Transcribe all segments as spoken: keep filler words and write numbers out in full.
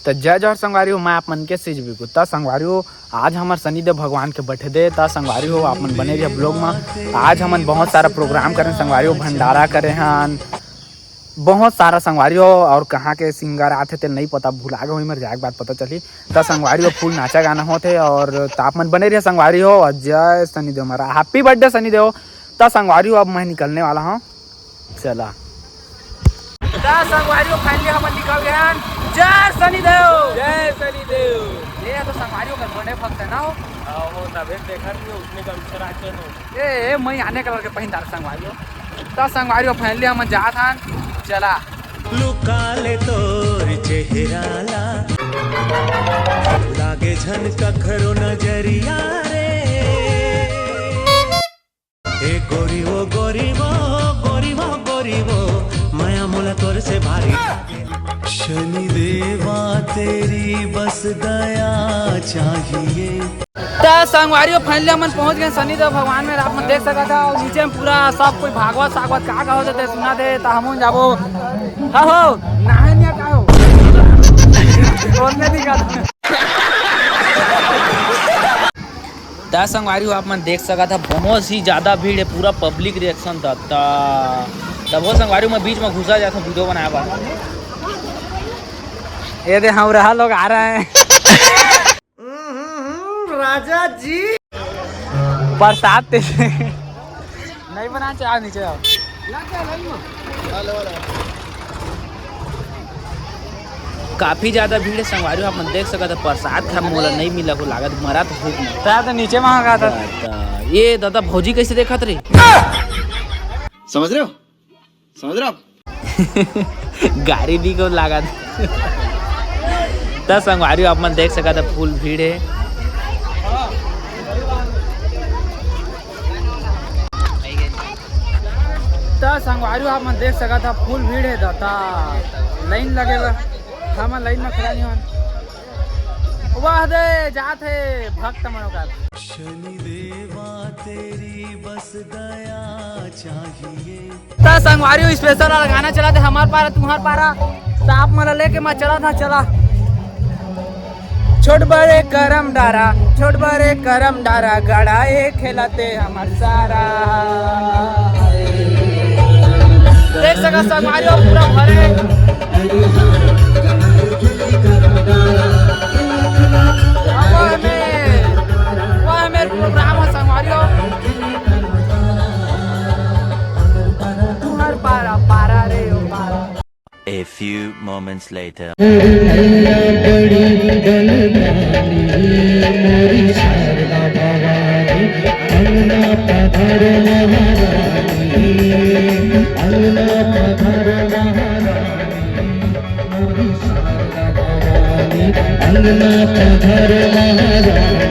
त जय जोहार संगवारी हो, मैं आप मन के सिजवी कुत्ता। संगवारी हो, आज हमर शनिदेव भगवान के birthday। त संगवारी हो, आप मन बने रहिए vlog में। आज हमन बहुत सारा program करें संगवारी हो, भंडारा करे हन, बहुत सारा संगवारी हो, और कहाँ के singer आथे ते नहीं पता, भुला गए, मोर जाए के बाद पता चली। त संगवारी हो, full नाचा गाना होथे, और त आप मन बने रहिए संगवारी हो। और जय शनिदेव महाराज, happy birthday शनिदेव। त संगवारी हो, अब मैं निकलने वाला हूँ, चला। त संगवारी हो, finally हमन निकल गए हन। जय शनिदेव। जय शनिदेव। ये तो संगवारी हो, घर बने भक्त है ना हो। हाँ, हो, तबे देखा नहीं, उसने का अक्षर आके हो। ए, ए, मैं आने कलर के पहिन डार संगवारी हो। त संगवारी हो, finally हमन जात हन, चला। लुका ले तोर चेहरा ला, लागे झन कखरो नजरिया रे। ए गोरी वो, गोरी वो, गोरी वो, गोरी वो, मया मोला तोर से भारी। शनि देवा तेरी बस दया चाहिए। त संगवारी हो, finally हमन पहुंच गए शनिदेव भगवान में। आप मन देख सकत हव, नीचे में पूरा सब कोई भागवत सागवत का का होथे ते सुनाथे। त हमन जाबो, हा हो, नहाए नहीं का हो, ओतने दिखा। त संगवारी हो, आप मन देख सकत हव, बहुत ही ज्यादा भीड़ है, पूरा public reaction था। त तब वो संगवारी हो, मैं बीच में घुसा जाता हूँ video बनाए बर। ये दे, हम रहा लोग आ रहे हैं। हम्म, राजा जी। प्रसाद ते नहीं बना, चाह नीचे आओ। काफी ज्यादा भीड़ है संगवारी हो, आप मन देख सकत हव, प्रसाद खा मोला नहीं मिला को लागत, मरा तो भूख में। ता तो नीचे वहाँ का था। दादा, ये दादा भौजी कैसे देखत रही? समझ रहे हो? समझ रहे हो आप? गाड़ी भी को लागत। त संगवारी हो, आप मन देख सकत हव, full भीड़ है। त संगवारी हो, आप मन देख सकत हव, full भीड़ है दादा, line लगे बर। हमन line में खड़ा नहीं हन। वाह दे, जात है भक्त मनोकामना। शनि देवा तेरी बस दया चाहिए। त संगवारी हो, special वाला गाना चलाथे, हमार पारा तुम्हार पारा। त आप मन ला लेके मैं चला था, चला। छोट बड़े करम डारा, छोट बड़े करम डारा, गड़ाए खेलथे हमर सारा। देख सकत संगवारी हो, पूरा भरे। अब वह में, वह में program है संगवारी हो। तुम्हार पारा, पारा रे ओ पारा। A few moments later. अंगना पधार महारानी,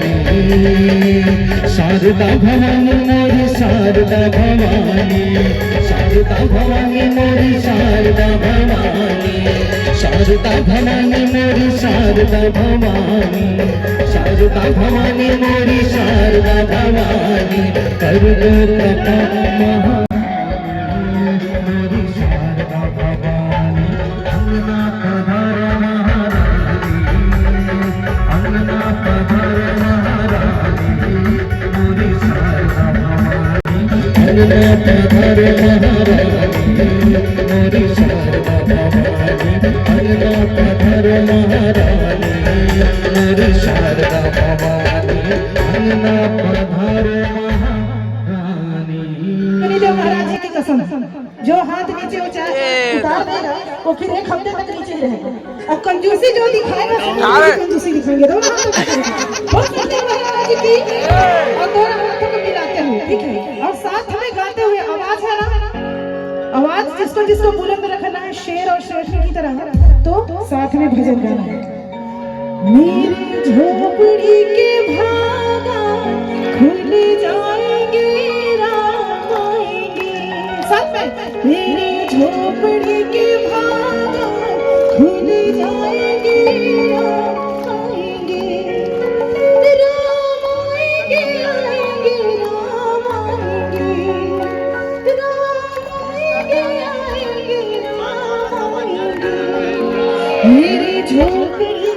शारदा भवानी मोरी शारदा भवानी, शारदा भवानी मोरी शारदा भवानी, शारदा भवानी मोरी शारदा भवानी, शारदा भवानी मोरी शारदा भवानी, कर दो कृपा महारानी मोरी शारदा भवानी। अंगना पधार महारानी, अंगना पधार महारानी, मोरी शारदा भवानी। अंगना पधार महारानी, मोरी शारदा भवानी। अंगना पधार महारानी, मोरी शारदा भवानी। अंगना पधार महारानी। शनिदेव महाराज जी की कसम, जो हाथ नीचे उतार देगा, वो फिर एक हफ्ते तक नीचे ही रहेगा। और कंजूसी जो दिखाएगा, वो भी कंजूसी दिखाएंगे। दोनों हाथों को करेंगे। बहुत सुंदर महाराज जी की, और दोनों हाथों को मिलाते हुए, ठीक है, और साथ में गाते हुए। आवाज है ना, आवाज जिसको जिसको बुलंद रखना है, शेर और शेरनी की तरह, तो साथ में भजन गाना है। मेरी झोपड़ी के भागा खुल जाएंगे, राम आएंगे। साथ में, मेरी झोपड़ी के भागा खुल जाएंगे, राम आएंगे, राम आएंगे, आएंगे, राम आएंगे, राम आएंगे, आएंगे, राम आएंगे। मेरी झोपड़ी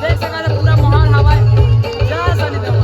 देख सकत हव, पूरा माहौल हवय। जय शनि देव।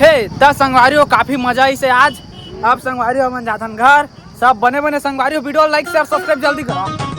हे, त संगवारी हो, काफी मजा आइस हे आज। अब संगवारी हो, हमन जाथन घर। सब बने बने संगवारी हो, video like, share, subscribe जल्दी करो।